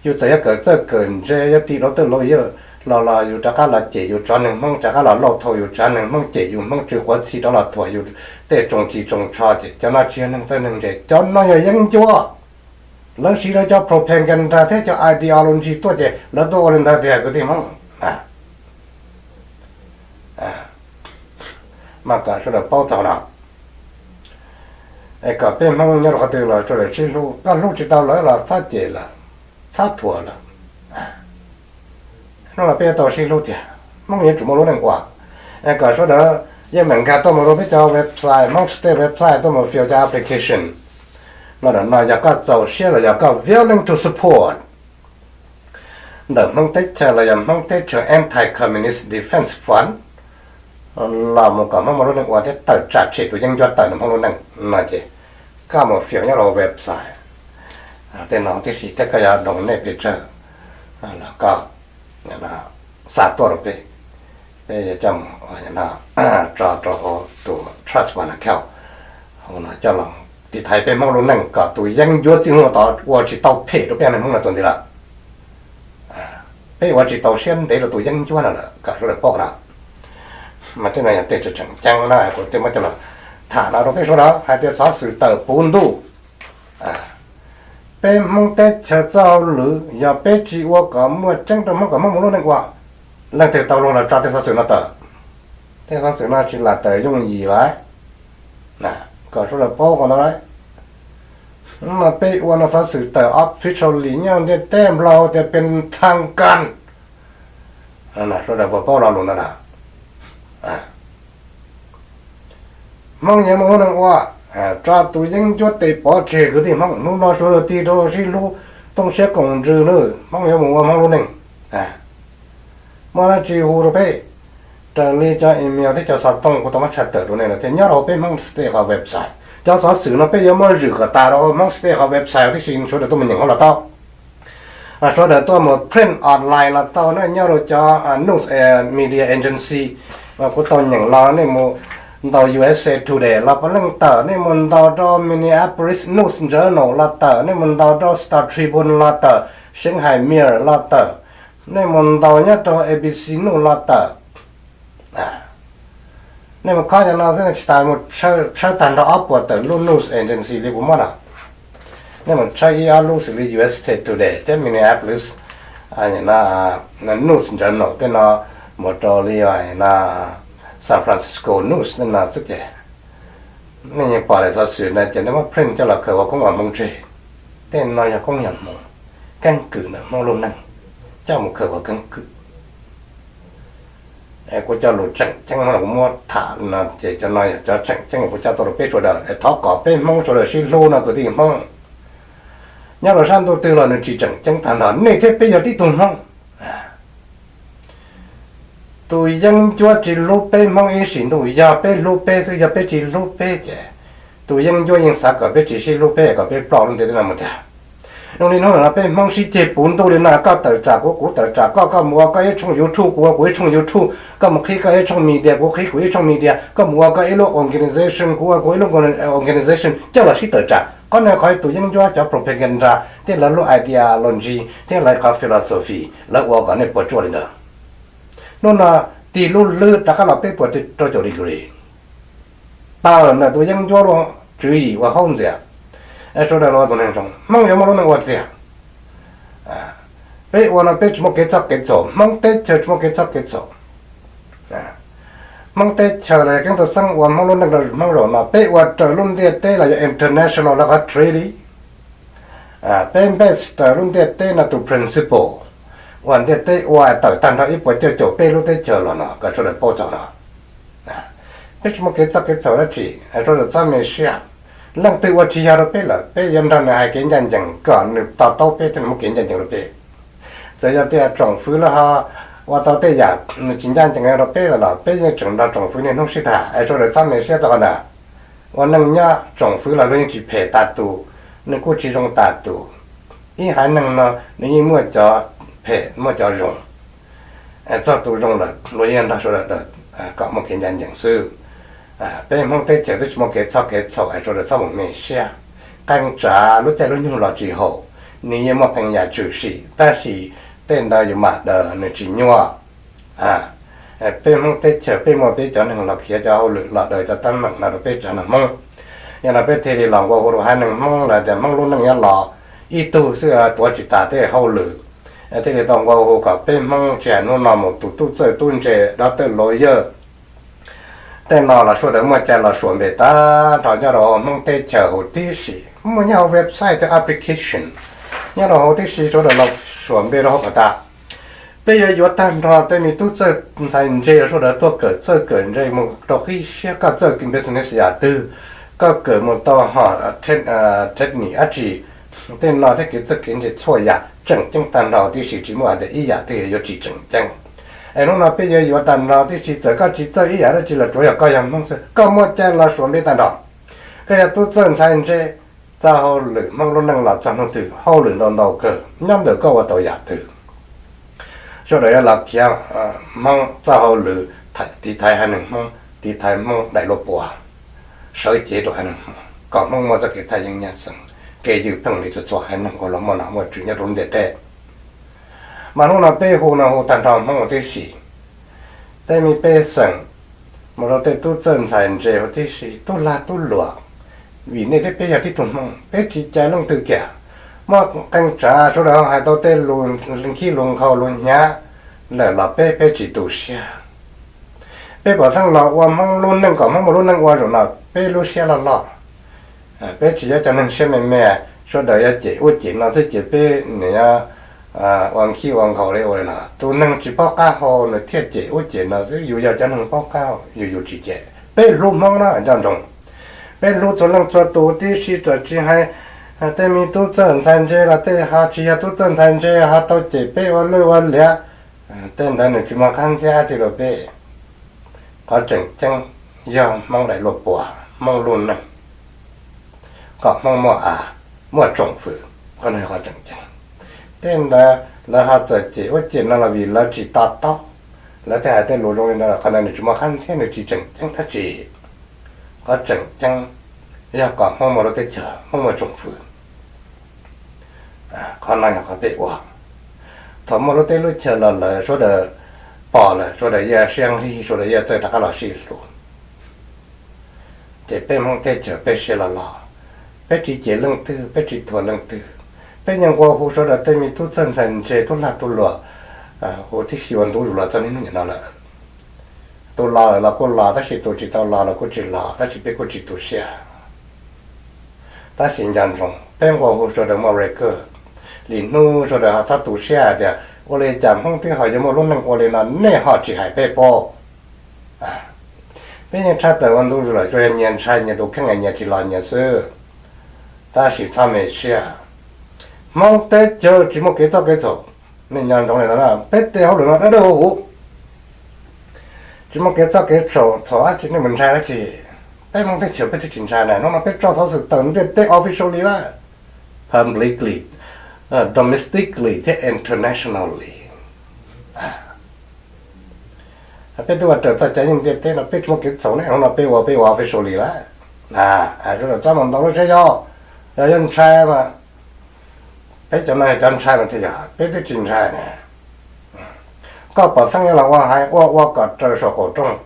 Yus txawm yuav kawm txawj kawm ntse, yuav tiv rau tej lawyers los los yus rov qab los cem yus tsoom neeg Hmoob, rov qab los lauj thau yus tsoom neeg Hmoob, cem yus Hmoob tsw quav txhi rov los thuam yus tej tsoos tsis tsoos tsho ces cov no tsis yog neeg txawj neeg ntse, cov no yog yeeb ncuab. Lawv siv lawv cov propaganda thiab cov ideology tuaj ces lawv tuaj ua li ntawd tiag kwv tij Hmoob. Mas kom sawv daws paub txog no, es kom peb Hmoob nyob rau qhov twg los sawv daws sib hlub, koj hlub tsis tau lawv los txhob cem lawm, txhob thuam lawm. Hnub no peb yuav tau sib hlub tiag, Hmoob yuav tsum muaj lub neej ua. Es kom sawv daws yeej meem nkag tuaj mus rau peb cov website, Hmoob State website tuaj mus fill cov application. Los ntawm no yog koj txaus siab los yog koj willing to support ntawm Hmoob teb chaws los yog Hmoob teb chaws Anti-Communist Defense Fund los mus kom Hmoob muaj lub neej ua thiab tawm tsam tshem tus yeeb ncuab tawm ntawm Hmoob lub neej no ces koj mus fill nyob rau website tej no tib si thiab koj yuav donate pes tsawg los koj xa tuaj rau peb, peb yuav coj mus tso rau hauv tus trust fund account hauv no coj los tiv thaiv peb Hmoob lub neej kom tus yeeb ncuab txij hnub no tod ua tsis tau phem rau peb neeg Hmoob no tuaj ntxiv lawm. Peb ua tsis tau siab ntev rau tus yeeb ncuab no lawm kom sawv daws paub no. Mas tej no yog tej tseem ceeb na kuv thiaj muab coj los tham no rau peb sawv daws hais tias xov xwm tawm puv ntuj, peb Hmoob teb chaws txoj hauj lwm yog peb tsis ua kom muaj tseeb rau Hmoob kom Hmoob muaj lub neej ua, leej twg tau luag los tso tej xov xwm no tawm. Tej xov xwm no tsis lam tawm yooj yim lawm, kom sawv daws paub qhov ntawd. Mas peb ua no xov xwm tawm officially nyob ntiaj teb Nplog tias pes thaj kas, sawv daws puas paub lo lus ntawd na? Hmoob yuav muaj lub neej ua, tso tus yeeb ncuab tes pov tseg kwv tij Hmoob. Hnub no sawv daws tig rau sib hlub, tooj siab koom ntsws na, Hmoob yuav mus ua Hmoob lub neej. Muaj dab tsi hu rau peb, raws li cov email thiab cov xov tooj kuv tau muab tshaj tawm rau nej lawm thiab nyob rau peb Hmoob State qhov website. Cov xov xwm no peb yuav muab zwm kom tas rau Hmoob State qhov website tib si, sawv daws tuaj mus nyeem hauv los tau. Sawv daws tuaj mus print online los tau na, nyob rau cov news media agency kuv tau nyeem los, nej mus ntaus U S A Today los puav leej tawm, nej mus ntaus rau Minneapolis News Journal los tawm, nej mus ntaus rau Star Tribune los tawm, Shanghai Mirror los tawm, nej mus ntaus nyob rau A B C News los tawm. Nej mus khob cov no xwb tsis tas, mus tshawb tag nrho ob puas tawm lub news agency li kuv muab no. Nej mus tshawb ib ob lub xws li U S A Today thiab Minneapolis News Journal tej no, mus rau li San Francisco News tej no xwb ces nej yeej pom lawm xov xwm no ces nej muab print coj los khaws ua koob ua hmoov tseg. Tej no yog koob yog hmoov, keeb kwm ntawm Hmoob lub neej, coj mus khaws ua keeb kwm. Kuv cov lus tseem ceeb no kuv muab tham no ces cov no yog cov tseem ceeb kuv coj tuaj rau peb sawv daws es thov kom peb Hmoob sawv daws sib hlub no kwv tij Hmoob. Nyob rau sab ntuj twg los nws tsis tseem ceeb tag nrho, nej thiab peb yog tib tug Hmoob. Tus yeeb ncuab tsis hlub peb Hmoob ib sim ntuj, yog peb hlub peb xwb, yog peb tsis hlub peb ces tus yeeb ncuab yeej xav kom peb tsis sib hlub peb, kom peb ploj lub ntiaj teb no mus tiag. Zoo li hnub no peb Hmoob sib ceg puv ntuj li no, koj tawm tsam kuv, kuv tawm tsam koj, koj mus ua koj ib tshooj YouTube, kuv ua kuv ib tshooj YouTube, koj mus qhib koj ib tshooj media, kuv qhib kuv ib tshooj media, koj mus ua koj ib lub organization, kuv ua kuv ib lub organization, coj los sib tawm tsam. Qhov no qhov tus yeeb ncuab cov propaganda thiab lawv lub ideology thiab lawv qhov philosophy lawv ua kom nej puas tsuaj li ntawd. Hnub no tig lub hlwb rov qab los peb puas rau caum degree. Tawm ntawm tus yeeb ncuab lub tswv yim ua haub ntxias. Sawv daws los tus neeg zoo, Hmoob yuav muaj lub neej ua tiag. Peb ua no peb tsis muaj kev txhoj kev txhaum, Hmoob teb chaws tsis muaj kev txhoj kev txhaum. Hmoob teb chaws los yog keeb tau xeeb ua Hmoob lub neej rau Hmoob zaum no, peb ua raws lub ntiaj teb los yog international lawv qhov treaty. Peb base raws lub ntiaj teb no tus principle uas ntiaj teb ua tawm tag nrho ib puas cuaj caum peb lub teb chaws los no kom sawv daws paub txog no. Peb tsis muaj kev txhoj kev txhaum dab tsi, sawv daws txhob me siab. Leej twg ua tsis yog rau peb lawm, peb yuav nrog nws hais kev ncaj ncees kom nws to taub peb thiab nws muab kev ncaj ncees rau peb. Txawm yog tias tsoom fwv lawv ho ua tau tej yam nws tsis ncaj ncees rau peb lawm los peb yeej tseem nrog tsoom fwv niaj hnub sib tham, es sawv daws txhob me siab txog qhov ntawd. Ua neej nyob tsoom fwv los luag yeej tsis phem tas tus, nws kuj tsis zoo tas tus. Ib haiv neeg no nws yeej muaj cov phem muaj cov zoo. Txog tus zoo lawm luag yeej nrog sawv daws kom muaj kev ncaj ncees xwb. Peb Hmoob teb chaws twb tsis muaj kev txhoj kev txhaum es sawv daws txhob mus me siab. Qee tsav lub caij lub nyoog los tsis haum, nws yeej muaj qee yam tshwm sim, tab sis tej ntawd yus mam daws nws tsis nyuaj. Peb Hmoob teb chaws peb muaj peb cov neeg los khiav cov hauj lwm los daws cov teeb meem no rau peb tsav neeg Hmoob. Yog no peb thiaj li los nqua hu rau haiv neeg Hmoob los tias Hmoob lub neej nyob los ib tug xwb tuav tsis tas tej hauj lwm, thiaj li tau nqua hu kom peb Hmoob tsis hais hnub no mus tus tub txawj tub ntse, doctor, lawyer, tej no los sawv daws muaj cai los suam npe tag nrho nyob rau hauv Hmoob teb chaws huv tib si, muaj nyob hauv website thiab application nyob rau huv tib si, sawv daws los suam npe rau hauv kom tas. Peb yuav yuav tag nrho tej me tub txawj ntxhais ntse los sawv daws tuaj kawm txawj kawm ntse mus rau qib siab, koj txawj business yam twg, koj kawm mus tau hom technique dab tsi, tej no thiab kev txawj kev ntse txhua yam tseem ceeb tag nrho tib si, tsis muaj hais tias ib yam twg yuav tsis tseem ceeb. Es hnub no peb yuav yuav tag nrho tib si, txawm koj tsis txawj ib yam dab tsi los tsuav yog koj yog Hmoob xwb koj muaj cai los suam npe tag nrho. Koj yog tub txawj ntxhais ntse, txoj hauj lwm Hmoob lub neej los txog hnub twg, hauj lwm ntau ntau kawg nyob ntawm koj ua tau yam twg. Sawv daws yuav los khiav Hmoob txoj hauj lwm tiv thaiv haiv neeg Hmoob, tiv thaiv Hmoob daim luag puas, sawv cev rau haiv neeg Hmoob kom Hmoob muaj txoj kev thaj yeeb nyab xeev, kev ywj pheej li txhua txhua haiv neeg uas los muaj nom muaj tswv nyob rau lub ntiaj teb. Mas hnub no peb hu no hu tag nrho Hmoob huv tib si, tej me pej xeem, mus rau tej tub txawj ntxhais ntse huv tib si, tub lag tub luam, vim nej thiab peb yog tib tug Hmoob, peb tsis cais leej twg kiag. Muaj qee tsav sawv daws hais tau tej lus nkhib lus nkhaus lus hnyav lawm los peb, peb tsis tu siab. Peb pom xeeb los ua Hmoob lub neej kom Hmoob muaj lub neej ua zaum no, peb lub siab loj loj. Peb tsis yog cov neeg siab me me, sawv daws yuav cem ub cem no xwb ces peb nws ua nkhib ua nkhaus li ua li no. Tus neeg tsis paub qab hau nws thiaj cem ub cem no xwb, yus yog cov neeg paub qab hau yus, yus tsis cem. Peb hlub Hmoob na nco ntsoov, peb hlub txhua leej txhua tus tib si, txawm tsis hais tej me tub txawj ntxhais ntse los tej ho tsis yog tub txawj ntxhais ntse ho tau cem peb ua lwj ua liam, tej ntawd nws tsis muaj qab ntxhiab dab tsi rau peb. Qhov tseem ceeb yog Hmoob daim luag puas, Hmoob lub neej, kom Hmoob muaj av, muaj tsoom fwv, qhov no yog qhov tseem ceeb. Tej ntawd lawv ho txawm cem ub cem no los vim lawv tsis to taub, lawv thiaj hais tej lus zoo li ntawd, qhov ntawd nws tsis muaj qab ntxhiab, nws tsis tseem ceeb dab tsi. Qhov tseem ceeb yog kom Hmoob muaj lub teb chaws, Hmoob muaj tsoom fwv, qhov no yog qhov peb ua. Thaum muaj lub teb lub chaws los lawm sawv daws pom lawm, sawv daws yeej siab nqig, sawv daws yeej txawj rov qab los sib hlub. Ces peb Hmoob teb chaws peb siab loj loj, peb tsis cem leej twg, peb tsis thuam leej twg. Peb yeej nqua hu sawv daws tej me tub txawj ntxhais ntse, tub lag tub luam huv tib si uas ntu zus los txog niaj hnub niam no lawm. Tus los lawm los kuj los, tab sis tus tsis tau los los kuj tsis los, tab sis peb kuj tsis tu siab. Tab sis nco ntsoov, peb nqua hu sawv daws muaj record li, hnub sawv daws ho txhob tu siab hais tias ua li cas Hmoob twb ho yuav muaj lub neej ua li no nej ho tsis hais peb paub. Peb yeej tshaj tawm ua ntu zus lawm, tsuas yog nyias ntshai nyias tus kheej, nyias tsis los nyias xwb. Tab sis txhob me siab, Hmoob teb chaws tsis muaj kev txob kev txhaum. Nej nco ntsoov li ntawd na, peb tej hauj lwm no dawb dawb huv huv, tsis muaj kev txob kev txhaum dab tsi, nej mus ntshai dab tsi? Peb Hmoob teb chaws peb twb tsis ntshai na, hnub no peb tso xov xwm tawm ntiaj teb officially lawm, publicly, domestically thiab internationally. Peb twb ua raws txoj cai yeej ntiaj teb no, peb tsis muaj kev txhaum ne, hnub no peb ua, peb ua officially lawm. Sawv daws txhob mus ntaus lub siab, yog, yog yuav ntshai mas peb cov no yog cov ntshai mas thiaj yog, peb twb tsis ntshai ne. Koj pom xeeb yuav los ua hais ua ua kom raws saum qaum rooj,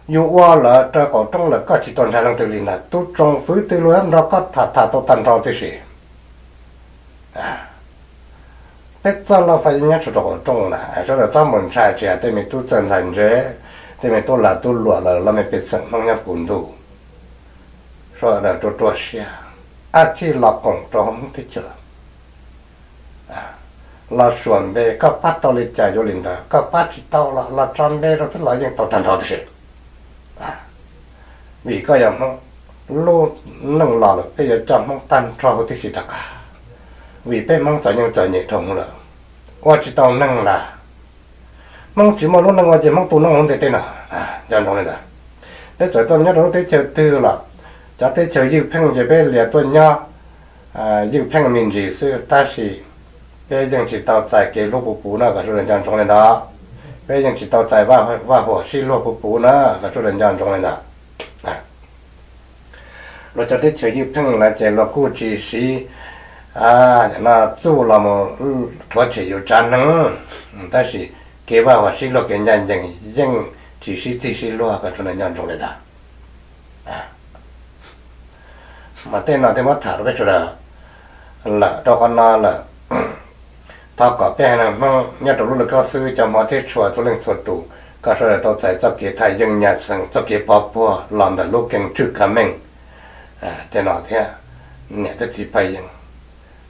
yus ua lawm raws qaum rooj lawm koj tsis tau ntshai leej twg li ntag, tus tsoom fwv twg los nrog koj tham tham tau tag nrho tib si. Peb txoj laj fais yeej nyob rau qaum rooj na, sawv daws txhob mus ntshai, tsis hais tej me tub txawj ntxhais ntse, tej me tub lag tub luam los los me pej xeem Hmoob nyob puv ntuj, sawv daws ruaj ruaj siab, ab tsi los koom rau Hmoob teb chaws. Los suam npe, koj pab tau li cas yuav li ntawd, koj pab tsis tau los los tso npe rau xwb los yeej tau tag nrho tib si. Vim koj yog Hmoob, lub neej los lawm peb yuav coj Hmoob tag nrho huv tib si rov qab, vim peb Hmoob txom nyem txom nyem dhau hwv lawm, ua tsis tau neeg lawm. Hmoob tsis muaj lub neej ua ces Hmoob tu noob hauv ntiaj teb no. Nco ntsoov li ntawd, peb txawm tuaj nyob rau lub teb chaws twg los cov teb chaws ywj pheej ces peb lias tuaj nyob ywj pheej me ntsis xwb, tab sis peb yeej tsis tau txais kev hlub puv puv na, kom sawv daws nco ntsoov li ntawd. Peb yeej tsis tau txais vaj huam sib luag puv puv na, kom sawv daws nco ntsoov li ntawd. Luag cov teb chaws ywj pheej lawm ces luag kuj tsis siv no txuj los mus rhuav tshem yus tsav neeg, tab sis kev vaj huam sib luag kev ncaj ncees yeej tsis sib txig sib luag kom tsuas nyob ntsoov li ntawd. Mas tej no thiaj muab tham rau peb sawv daws lawm rau qhov no lawm. Thov kom peb haiv neeg Hmoob nyob rau lub laj kab xwb cov Hmoob thiab txhua txhua leej txhua tus kom sawv daws tau txais txoj kev thaj yeeb nyaj xeev, txoj kev pov puag los ntawm lub keeb tswj ka meej tej no thiab niam thiab txiv paj yeeb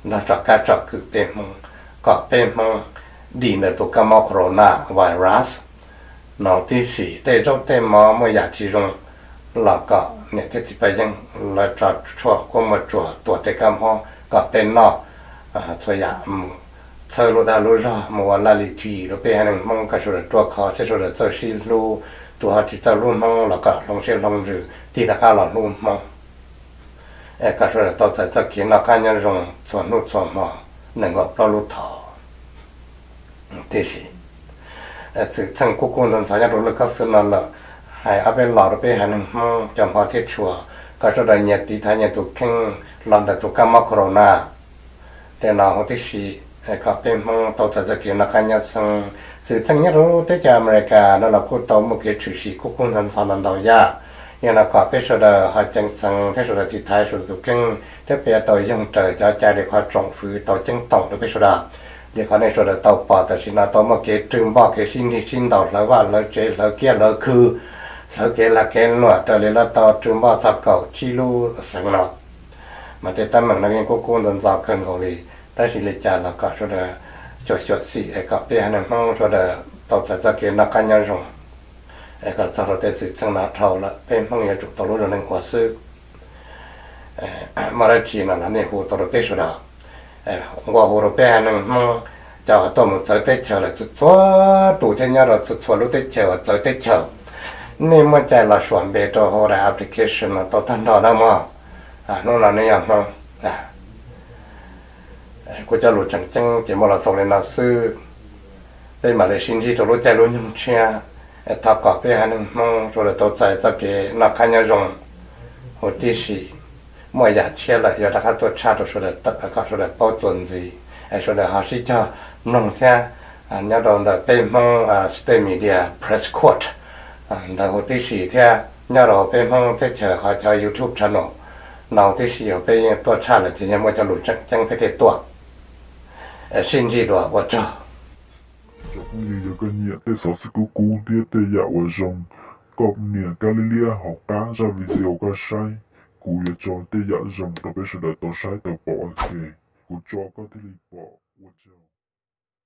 nrog tsom kab tsom kwm peb Hmoob, kom peb Hmoob dim ntawm tus kab mob corona virus no tib si. Tej zaub tej mov muaj yam tsis zoo los kom niam thiab txiv paj yeeb lawv tso tshuaj kuab muaj tsuag tua tej kab mob kom peb noj txhua yam mus txhawb lub dag lub zog mus ua laj lim tswv yim rau peb haiv neeg Hmoob kom sawv daws ruaj khov thiab sawv daws txawj sib hlub. Tus ho tsis txawj hlub Hmoob los kom hloov siab hloov ntsws tig rov qab los hlub Hmoob, es kom sawv daws tau txais txoj kev noj qab nyob zoo txhua hnub txhua hmo nees nkaum plaub lub thom tib si. Xwm txheej kub kub ntxhov ntxhov nyob rau lub kab xwb no lawm, hais ob peb los rau peb haiv neeg Hmoob cov Hmoob thiab txhua, kom sawv daws nyias tiv thaiv nyias tus kheej los ntawm tus kab mob corona tej no huv tib si, kom peb Hmoob tau txais txoj kev noj qab nyob xeev. Xwm txheej nyob rau teb chaws Amelikas no los kuj tau muaj kev tshwm sim kub kub ntxhov ntxhov no ntau yam. Yog no kom peb sawv daws ho ceev xeev thiab sawv daws tiv thaiv sawv daws tus kheej thiab peb yuav tau yoog raws cov cai li qhov tsoom fwv tau ceeb toom rau peb sawv daws. Li qhov nej sawv daws tau pom tam sim no tau muaj kev rwg npoj kev sib nrig sib ntaus hlawv vaj hlawv tsev hlawv kiab hlawv khw, hlawv kev lag kev luam raws li lawv tau rwg npoj txog kaum tsib lub xeev no. Mas tej teeb meem no yeej kub kub ntxhov ntxhov kawg nkaus li, tab sis li cas los kom sawv daws xyuam xyuam xim es kom peb haiv neeg Hmoob sawv daws tau txais txoj kev noj qab nyob zoo, es kom txog rau tej xwm txheej no dhau lawm peb Hmoob yuav tsum tau lub zoo neej ua xwb. Muaj dab tsi no los nej hu tau rau peb sawv daws. Nqua hu rau peb haiv neeg Hmoob cov uas tuaj mus txawv teb chaws lawm txhua txhua tus thiab nyob rau txhua txhua lub teb chaws uas txawv teb chaws, nej muaj cai los suam npe rau hauv daim application no tau tag nrho nawb mog. Hnub no nej yog Hmoob, kuv cov lus tseem ceeb ces muaj los xaus li no xwb. Peb mam li sib ntsib rau lub caij lub nyoog tshiab. Thov kom peb haiv neeg Hmoob sawv daws tau txais txoj kev noj qab nyob zoo huv tib si. Muaj yam tshiab lawm yuav rov qab tuaj tshaj rau sawv daws tawm kom sawv daws paub txuas ntxiv, es sawv daws ho sib cog mloog thiab nyob rau ntawm peb Hmoob State Media Press Corps ntawd huv tib si thiab nyob rau peb Hmoob teb chaws qhov cov YouTube channel no huv tib si. Yog peb yeej tuaj tshaj lawm ces yog muaj cov lus tseem ceeb peb thiaj tuaj. Sib ntsib dua, ua tsaug. Tsoom phooj ywg, yog koj nyiam tej xov xwm kub kub thiab tej yam uas zoo, koj nias kab liab liab hauv qab zaj video koj saib, kuv yuav tso tej yam zoo rau peb sawv daws tau saib tau pom. Ok, kuv tso koj thiaj li pom. Ua tsaug.